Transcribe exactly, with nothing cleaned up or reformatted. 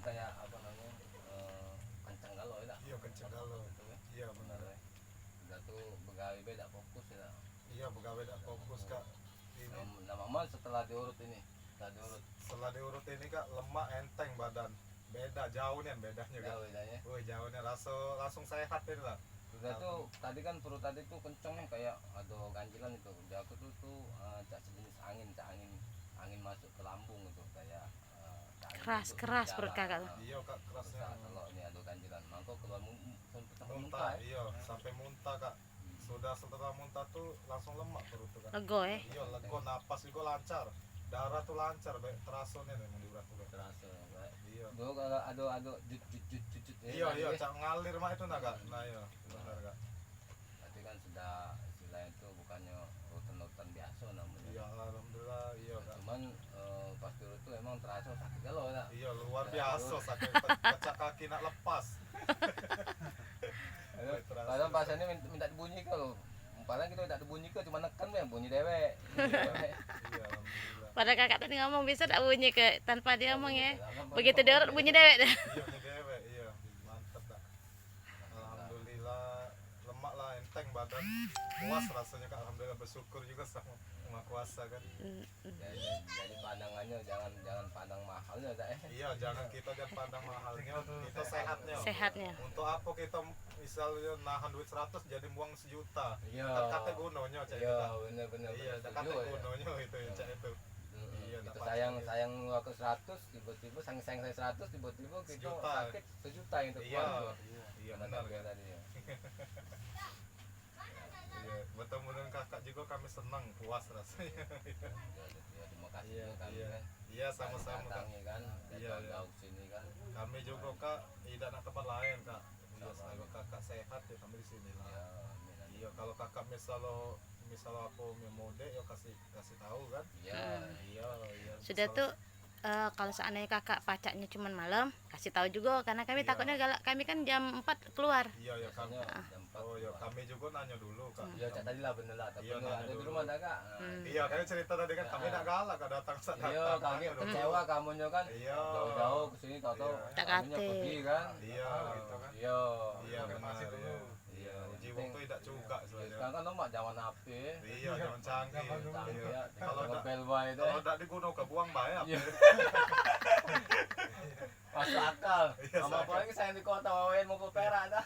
Kayak apa namanya, eh, kenceng galo ya, dak? Iyo, kenceng galo. Betul, ya? Iyo, bener. Udah tu begawe be dak fokus ya, dak? Iyo, begawe dak fokus, Kak. Ini. Nah, nah, Mama setelah diurut ini, setelah diurut. Setelah diurut ini, Kak, lemak enteng badan. Beda, jauh nian bedanyo, Kak. Jauh bedanya. Woi, jauh nian, raso langsung sehat ini lah. Udah tu, tadi kan perut tadi tu kenceng nih, kayak ada ganjilan itu. Udah aku tu, tu, eh, cak sejenis angin, cak angin, angin masuk ke lambung itu, kayak, eh, cak angin masuk ke dalam. Keras, keras perut kakak tu. Nah, iyo, Kak, kerasnyo. Keras, kalau ini ada ganjilan, mangko keluar mu-, mu-, sampai muntah, muntah, ya. Iyo, sampai muntah, Kak. Hmm. Sudah setelah muntah tu langsung lemak perut tu, Kak. Lego, eh? Iyo, lego, napas jugo lancar. Darah tu lancar, baik teraso nian, men di urat tu, Kak. Teraso, baik. Iyo. Dulu kalau ado, ado jut, jut, jut, jut, jut, eh, iyo, iyo, cak ngalir mak itu nah, Kak. Nah, iyo, bener, Kak. Berarti kan sudah istilahnya tu bukannya rutan-rutan biaso namanya. Iyo, alhamdulillah, iyo, Kak. Cuman, eh, pas turun tu emang teraso sakit galo, Kak. Iyo, luar biaso sakit, pe-, pecah kaki nak lepas. Padahal, padahal pas ini minta, minta dibunyi ke lo. Padahal kita minta dibunyi ke, cuma neken be, bunyi dewek. Bunyi dewek. Iyo, alhamdulillah. Padahal kakak tadi ngomong bisa dak bunyi ke tanpa dia ngomong, ya. Begitu diurut bunyi dewek dah. Iyo, bunyi dewek, iyo. Mantep, Kak. Alhamdulillah, lemak lah, enteng badan. Puas rasonyo, Kak. Alhamdulillah, bersyukur jugo samo Yang Maha Kuaso, kan. Mm, mm. Jadi, jadi pandangannya jangan, jangan pandang mahalnya, Kak, eh. Iyo, jangan kito jangan pandang mahalnyo, kito sehatnyo. Sehatnyo. Untuk apo kito misalnyo nahan duit seratus jadi buang sejuta? Iyo. Kan katek gunonyo, cak itu, Kak. Iyo, bener, bener, bener. Iyo, katek gunonyo itu, cak itu. Mm-mm. Iyo, kito sayang, sayang waktu seratus, tiba-tiba sayang, sayang, sayang seratus, tiba-tiba kito sakit sejuta yang terkuat. Iyo, iyo, bener, Kak. Tadi, ya. Iyo, betemu dengan kakak jugo kami senang, puas rasonyo. Iyo, iyo, terima kasih jugo kami, kan. Iyo, samo-samo, Kak. Datang, ya, kan. Iyo, iyo. Datang jauh sini, kan. Kami jugo, Kak, idak nak tempat lain, Kak. Iyo, selagi kakak sehat, ya, kami di sini lah. Iyo, amin, amin. Iyo, kalau kakak misal, misal apo, mau mudik, yo, kasih, kasih tahu, kan. Iyo. Iyo, iyo. Sudah tu, eh, kalau seandainya kakak pacaknya cuman malam, kasih tahu juga, karena kami takutnya galak, kami kan jam empat keluar. Iyo, iyo, kami. Biasanya jam empat keluar. Oh, iyo, kami juga nanyo dulu, Kak. Iyo, cak tadi lah bener lah, takutnya nanyo dulu. Iyo, ada di rumah dah, Kak. Nah. Iyo, kami cerita tadi kan, kami dak galak, Kak, datang, iyo, datang, kaget, nanyo dulu. Kecewa kamunya kan. Iyo. Jauh-jauh ke sini, tahu-tahu kamunya pergi kan. Iyo. Iyo, bener, iyo. Iyo, yang penting, sekarang kan lemak zaman H P. Iyo, zaman canggih. Canggih, ya. Kalau dak, kalau dak diguno ke buang bae H P. Iyo. Masuk akal. Iyo, masuk akal. Apalagi saya di kota, wawain mau ke Perak dah.